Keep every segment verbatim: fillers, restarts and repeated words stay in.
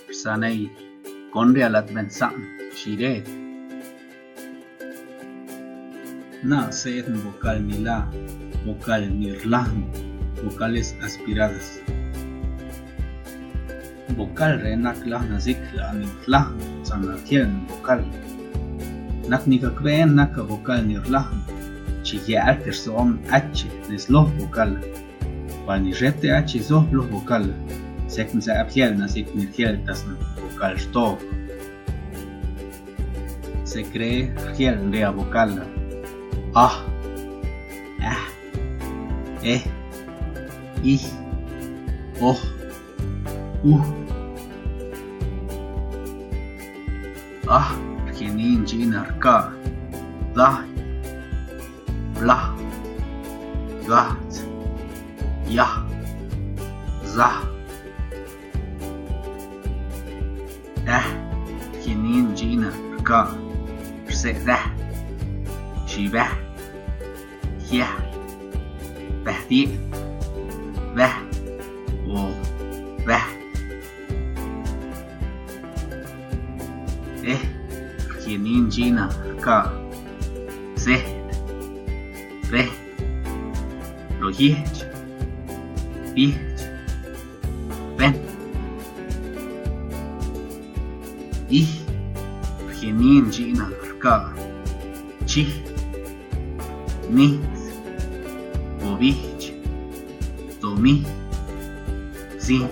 Rsanei kon rialat bensaꞌn, chi red. Na seed vocal ni la vocal ni rlan, vocales aspiradas. Vocal re nak lana zik la ni rlan, sana tienen vocal. Nak ni gakbeen naka vocal ni rlan, chi yëël tersoom H nes lo vocal. Bal ni zhete H zo lo vocal, sek nzëëb yël na zik ni rgiel tasna vocal xtob. Sekre rgiel nrea vocal a, ah, eh, ih, oh, uh. Ah, rgieni nchina rka, da, bla, gat, ya, za. Da, rgieni nchina rka, rse da, shi ba, ya, ba di, ba, o ba. Eh, rgieni nchina rka, se, re, lo yich, bich, ben. Ih, rgieni nchina rka, chi, ni, o bich, do mi, zin.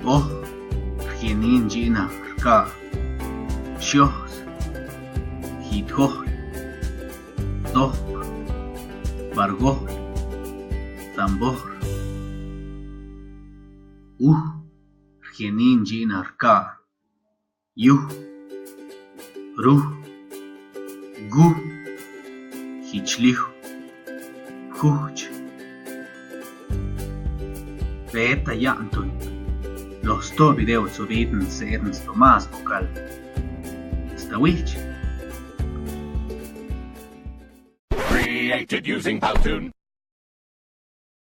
Oh, rgieni nchina rka, shios, jitgol, dok, bargol, tambor. Uh, rgieni nchina rka, yu, ru, gu, jichliu, juch. Beta yaꞌntun. Los to video tsu bidn seedn sto mas vocal. Sta wich. Created using Powtoon.